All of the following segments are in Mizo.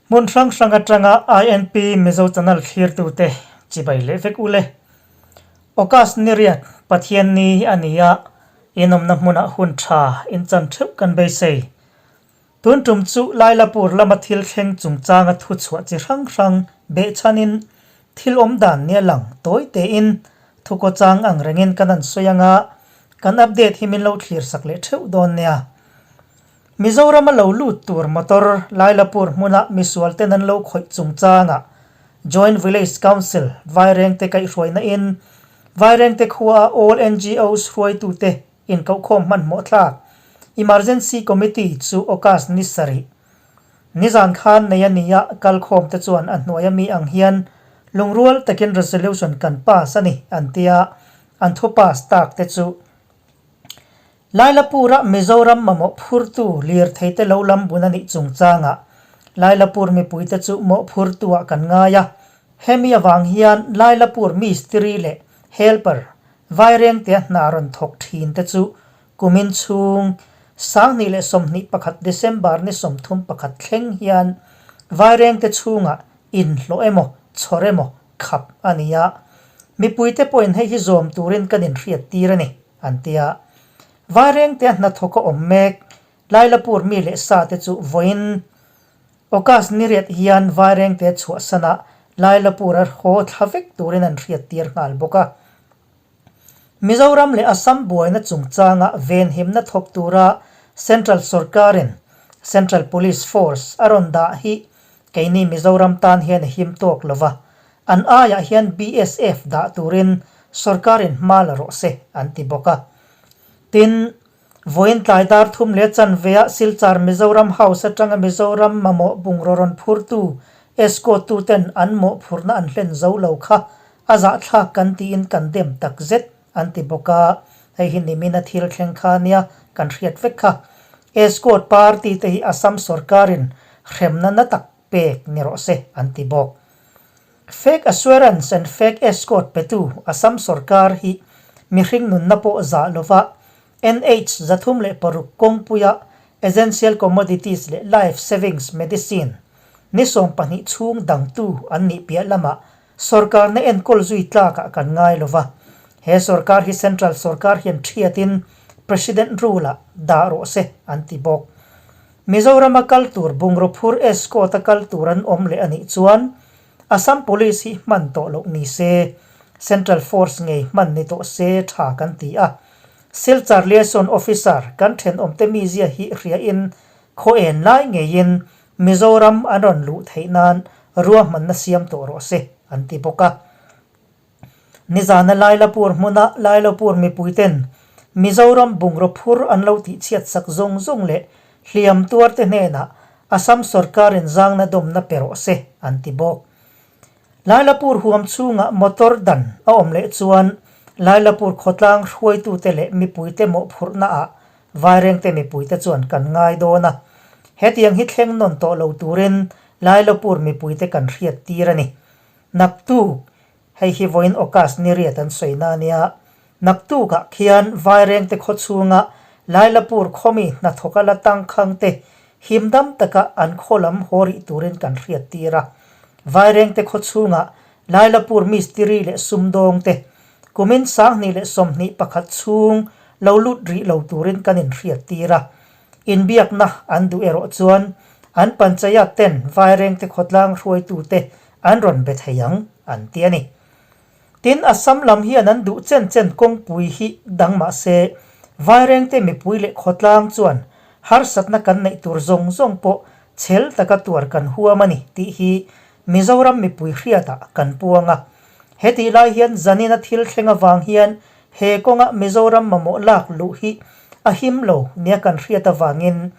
Hmun hrang hrang atanga INP Mizo Channel thlirtute chibai leh vek ule. August ni riat Pathian ni a ni a, inawmna hmunah hun tha inchan theuh kan beisei. Tun tum chu Lailapur lama thil thleng chungchanga thuchhuah chi hrang hrang behchhanin thil awm dan nia lang tawi tein thukawchang ang rengin kan han sawi anga kan update hi min lo thlir sak leh theuh dawn nia. Mizorama lo lut tur motor Lailapur hmuna misual ten an lo khawih chungchanga Joint Village Council Vairengte kaihhruaina in Vairengte khua All NGOs hruaitute Inkohkhawm hmanhmawh thlak Emergency Committee chu August ni sarih nizan khan nei a ni a, kalkhawm te chuan a hnuaia mi ang hian lungrual takin resolution kan pass a ni an ti a, an thu pass tak te chu Lailapur-a Mizoram mamawh phurtu lirthei te lo lam bun a nih chungchangah Lailapur mipuite chu mawhphurtu-ah kan ngai a, hemi avang hian Lailapur mistiri leh helper Vairengtea hna rawn thawk thin te chu kumin chhung 2021 December ni 31 thleng hian Vairengte chhungah inhlawh emaw chhawr emaw khap a ni a, mipuite pawhin hei hi zawm turin kan inhriat tir a ni, an ti a. Vairengtea hnathawk a awm mek Lailapur mi leh sa te chu vawiin August ni riat hian Vairengte chhuahsana Lailapur a haw thla vek turin an hriattir nghal bawk a. Mizoram leh Assam buaina chungchanga venhimna thawk tura Central sorkarin Central Police Force a rawn dah hi keini Mizoram tan hian a him tawk lo va, an aiah hian BSF dah turin sorkarin hma la rawh se an ti bawk a. Tin, Vawiin tlai dar thum leh chanveah Silchar Mizoram House atanga Mizoram mamawh bungraw rawn phurtu escort tuten an mawhphurhna an hlen zo lo kha a zahthlak kan tiin kan dem tak zet an ti bawk a, hei hi nimina thil thleng kha nia kan hriat vek kha. Escort party te hi Assam sorkarin hremna na tak pek ni rawh se an ti bawk. Fake assurance and fake escort petu Assam sorkar hi mihring nunna pawh zah lova NH 306 kawngpuia essential commodities leh life savings medicine ni 12 chhung dangtu an nih piah lamah sorkarna enkawl zui tlakah kan ngai lova. He sorkar hi central sorkar hian thiatin President rule-ah dah rawh se an ti bawk. Mizorama kal tur bungraw phur escort-a kal tur an awm leh a nih chuan Assam Police hi hman tawh loh ni se, Central Force ngei hman ni tawh se tha kan ti a. Silchar Liaison Officer kan thenawmte mizia hi hriain khaw en lai ngeiin Mizoram an rawn luh theih nan ruahmanna siam tawh rawh se an ti bawk a. Nizana Lailapur hmuna Lailapur mipuiten Mizoram bungraw phur an lo tihchhiat sak zawng zawng leh hliam tuarte hnenah Assam sorkarin zangna dawmna pe rawh se an ti bawk. Lailapur huam chhungah motor dan a awm leh chuan Lailapur khawtlang hruaitute leh mipuite mawhphurhnaah Vairengte mipuite chuan kan ngai dawn a. Hetiang hi thleng nawn tawh lo turin Lailapur mipuite kan hriattir a ni. Naktuk, hei hi vawiin August ni riat an sawi na nia, naktukah khian Vairengte khaw chhunga Lailapur khawmi hnathawka la tangkhang te himdam taka an khaw lam haw rih turin kan hriat tir a. Vairengte khaw chhunga Lailapur mistiri leh sumdawng te kumin 2021 chhung lo lut rih lo turin kan inhriat tir a. Inbiakna an duh erawh chuan an panchayat ten Vairengte khawtlang hruaitute an rawn be thei ang an ti a ni. Tin, Assam lam hian an duh chen chen kawngpui hi dang mah se, Vairengte mipui leh khawtlang chuan harsatna kan neih tur zawng zawng pawh chhel taka tuar kan huam a ni tih hi Mizoram mipui hriatah kan puang a. Hetih lai hian zanina thil thleng avang hian he kawnga Mizoram mamawh lak luh hi a him lo nia kan hriat avangin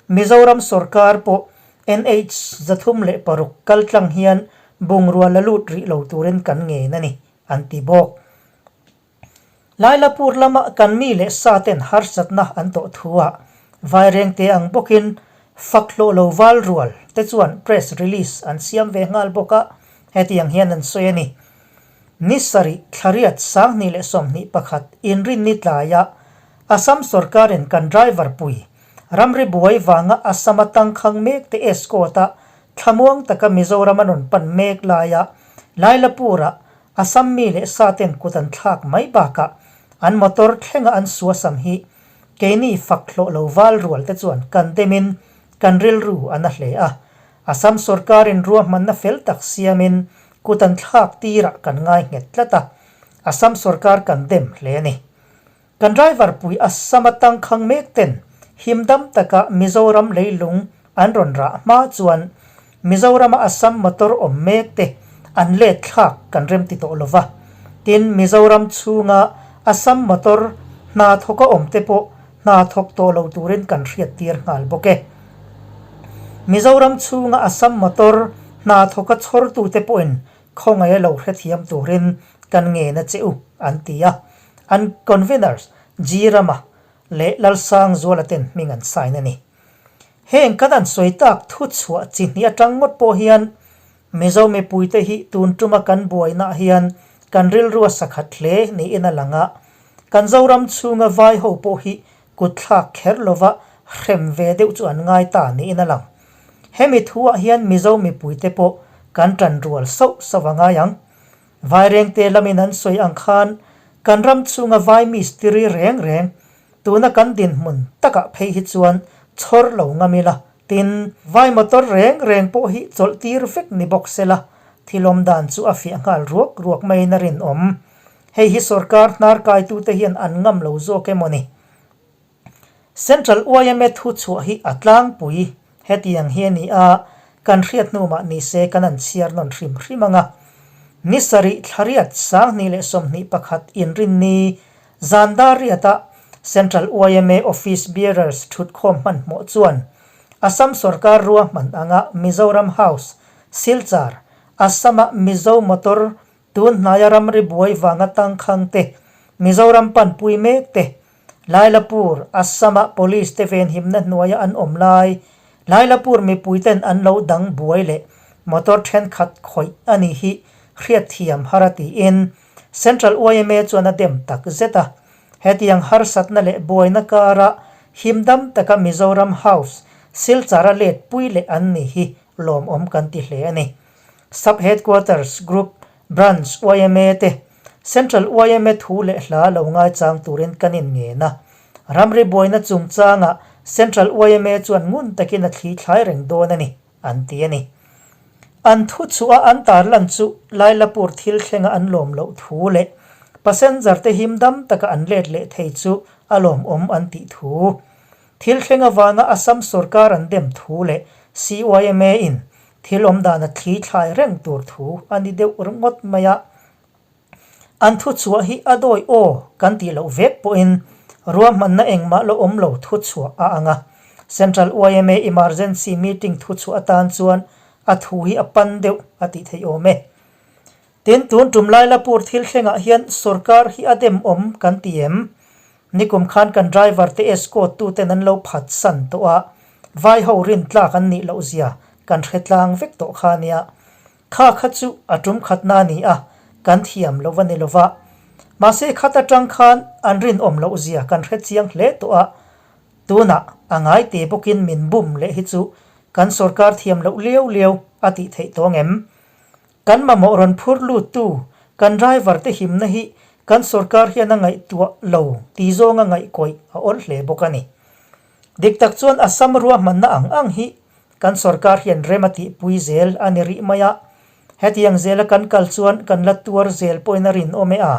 Mizoram sorkar pawh NH 306 kaltlang hian bungrua la lut rih lo turin kan ngen a ni, an ti bawk. Lailapur lama kan mi leh sa ten harsatna an tawh thuah Vairengte ang bawkin fak hlawh lo val rual te chuan press release an siam ve nghal bawk a, hetiang hian an sawi a ni. Ni sarih thlariat 2021 inrinni tlaia Assam sorkarin kan driver pui Ramri buai vanga Assam-a tangkhang mek te escort-a thlamuang taka Mizoram a rawn pan mek laia Lailapur-ah Assam mi leh sa ten kut an thlak mai bakah an motor thlenga an suasam hi keini fak hlawh lo val rual te chuan kan demin kan rilru a na hle a. Assam sorkarin ruahmanna fel tak siamin kut an thlak tirah kan ngai nghet tlat a, Assam sorkar kan dem hle a ni. Kan driver pui Assam a tangkhang mek ten himdam taka Mizoram leilung an rawn rah hma chuan Mizorama Assam motor awm mek te an let thlak kan rem ti tawh lova. Tin, Mizoram chhunga Assam motor hna thawka awm te pawh hna thawk tawh lo turin kan hriat tir nghal bawk e. Mizoram chhunga Assam motor hna thawka chhawrtute pawhin khawngaih a lo hrethiam turin kan ngen a che u, an ti a. An conveners G Rama leh Lalsangzuala ten hming an sign a ni. Heng kan an sawi tak thu chhuah chi hnih atang ngawt pawh hian Mizo mipuite hi tun tuma kan buainaah hian kan rilru a sakhat hle niin a lang a. Kan Zoram chhunga vai ho pawh hi kutthlak kher lova hrem ve deuh chu an ngai ta niin a lang. Hemi thuah hian Mizo mipuite pawh kan tan rual sauh sauh a ngai ang. Vairengte lamin an sawi ang khan kan ram chhunga vai mistiri reng reng tuna kan dinhmun takah phei hi chuan chhawr lo ngam ila, tin, vai motor reng reng pawh hi chawlh tir vek ni bawk sela, thil awm dan chu a fiah nghal ruak ruak maiin a rinawm. Hei hi sorkar hnar kaitute hian an ngam lo zawk emaw ni? Central yma thu chhuah hi a tlangpui hetiang hi a ni a, kan hriat hnu mah ni se kan an chhiar nawn hrim hrim ang a. Ni sarih thlariat 2021 inrinni zan dar riata Central yma Office Bearers thutkhawm hmanhmawh chuan Assam sorkar ruahman anga Mizoram House, Silchar, Assam-a Mizo Motor Tun hnaia ramri buai vanga tangkhang te, Mizoram panpui mek te, Lailapur, Assam-ah Police te venhimna hnuaia an awm lai, Lailapur mipuiten an lo dang buai leh motor thenkhat khawih a nih hi hriatthiam har a tiin Central yma chuan a dem tak zet a. Hetiang harsatna leh buaina kara himdam taka Mizoram House Silchar-a let pui leh an ni hi lawmawm kan ti hle a ni. Sub Headquarters Group Branch yma te Central yma thu leh hla lo ngaichang turin kan inngen a. Ramri buaina chungchangah Central yma chuan ngun takin a thli thlai reng dawn a ni, an ti a ni. An thu chhuah a an tarlan chu Lailapur thil thlenga an lawm loh thu leh passenger te him dam taka an let leh thei chu a lawmawm an tih thu. Thil thleng avanga Assam sorkar an dem thu leh CYMA in Thil awm dan a thli thlai reng tur thu a ni deuh ringawt mai a. An thu chhuah hi a dawi aw kan tih loh vek pawhin ruahmanna engmah la awm lo thu chhuah a ang a. Central yma Emergency Meeting thu chhuah atan chuan a thu hi a pan deuh a tih theih awm e. Tin, tun tum Lailapur thil thlengah hian sorkar hi a dem awm kan ti em? Nikum khan kan driver te escort tu ten an lo phat san tawh a, vai ho rin tlak an nih loh zia kan hre tlang vek tawh kha nia. Kha kha chu a tum khatna a ni a, kan thiam lo a ni lo va. Mahse khat atang khan an rinawm loh zia kan hre chiang hle tawh a, tunah a ngai te bawkin min bum leh hi chu kan sorkar thiam loh liau liau a tih theih tawh ang em? Kan mamawh rawn phur luttu kan driver te himna hi kan sorkar hian a ngaihtuah lo ti zawnga ngaihkawih a awl hle bawk a ni. Dik tak chuan Assam ruahmanna ang ang hi kan sorkar hian rem a tihpui zel a ni rih mai a, hetiang zela kan kal chuan kan la tuar zel pawhin a rinawm e a.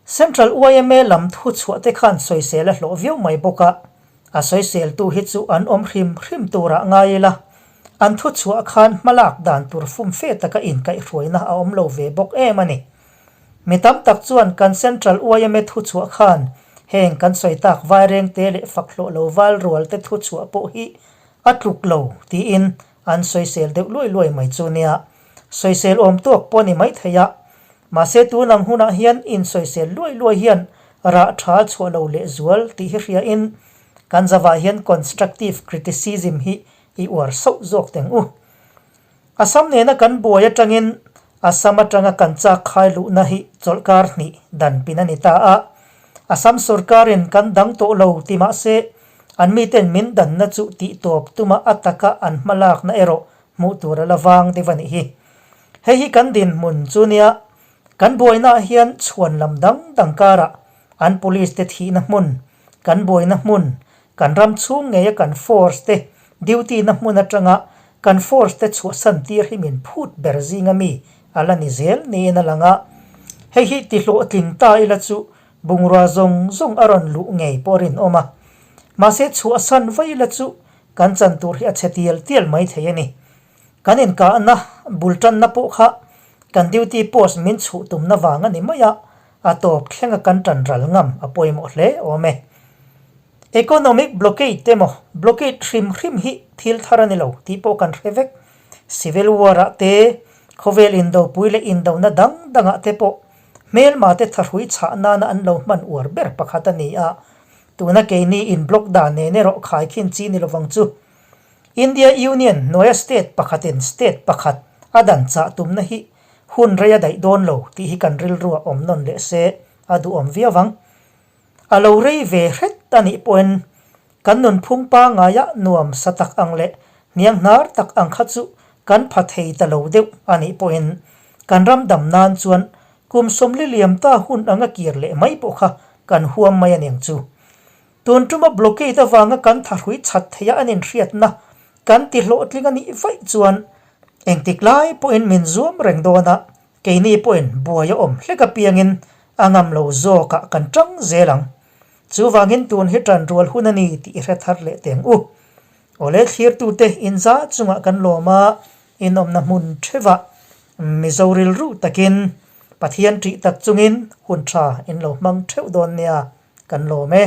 Central yma lam thu chhuah te khan sawisel a hlawh viau mai bawk a, a sawiseltu hi chu an awm hrim hrim turah ngai ila, an thu chhuah khan hmalak dan tur fum fe taka inkaihhruaina a awm lo ve bawk em a ni. Mi tam tak chuan kan Central yma thu chhuah khan heng kan sawi tak vairengte leh fak hlawh lo val rual te thu chhuah pawh hi a tluk lo tiin an sawisel deuh luai luai mai chu nia. Sawisel awm tawk pawh a ni maithei a, mahse tun ang hunah hian insawisel luai luai hian rah tha chhuah lo lehzual tih hi hriain kan zavah hian constructive criticism hi i uar sauh zawk teng u. Assam nena kan buai atangin Assam atanga kan chak khai luhna hi chawlhkar hnih dan pin a ni ta a, Assam sorkarin kan dang tawh lo ti mahse an miten min danna chu tihtawp tuma a taka an hmalakna erawh. hmuh tur a la vang deuh a nih hi. Hei hi kan dinhmun chu nia, kan buainaah hian chhuan lam dang dang karah an police te thihna hmun, kan buaina hmun, kan ram chhung ngeia kan force te duty na hmun atanga kan force te chhuahsan tir hi min phut ber zinga mi a la ni zel niin a lang a. Hei hi ti hlawhtling ta ila chu bungrua zawng zawng a rawn luh ngei pawh a rinawm a. Mahse chhuahsan vai ila chu kan chan tur hi a chhe tial tial mai thei a ni. Kan inkahna bul tanna pawh kha kan duty post min chhuh tumna vang a ni mai a, a tawp thlenga kan tan ral ngam a pawimawh hle awm e. Economic blockade emaw blockade hrim hrim hi thil thar a ni lo tih pawh kan hre vek. Civil war ah te, khawvel indopui leh indona dang dangah te pawh hmelma te thahrui chhah nana an lo hman uar ber pakhat a ni a, tuna keini in block dan nen erawh khaikhin chi ni lovang chu. India Union hnuaia state pakhatin state pakhat a dan chah tumna hi hun rei a daih dawn lo tih hi kan rilruah awm nawn leh se a duhawm viau ang. A lo rei ve hret a nih pawhin kan nunphung pangaia nuam sa tak ang leh hniang hnar tak ang kha chu kan pha thei ta lo deuh a nih pawhin kan ram dam nan chuan kum 40 liam ta hun anga kir leh mai pawh kha kan huam mai a niang chu. Tun tuma blockade avanga kan thahrui chat theia an inhriatna kan ti hlawhtling a nih vaih chuan engtik lai pawhin min zuam reng dawn a, keini pawhin buai a awm hlek apiangin a ngam lo zawkah kan tang zel ang. Chuvangin tun hi tan rual hun a ni tih i hre thar leh teng u. Awle thlirtute inza chungah kan lawm a, inawmna hmun thevah Mizo rilru takin Pathian ṭih tak chungin hun ṭha in lo hmang theuh dawn nia. Kan lawm e.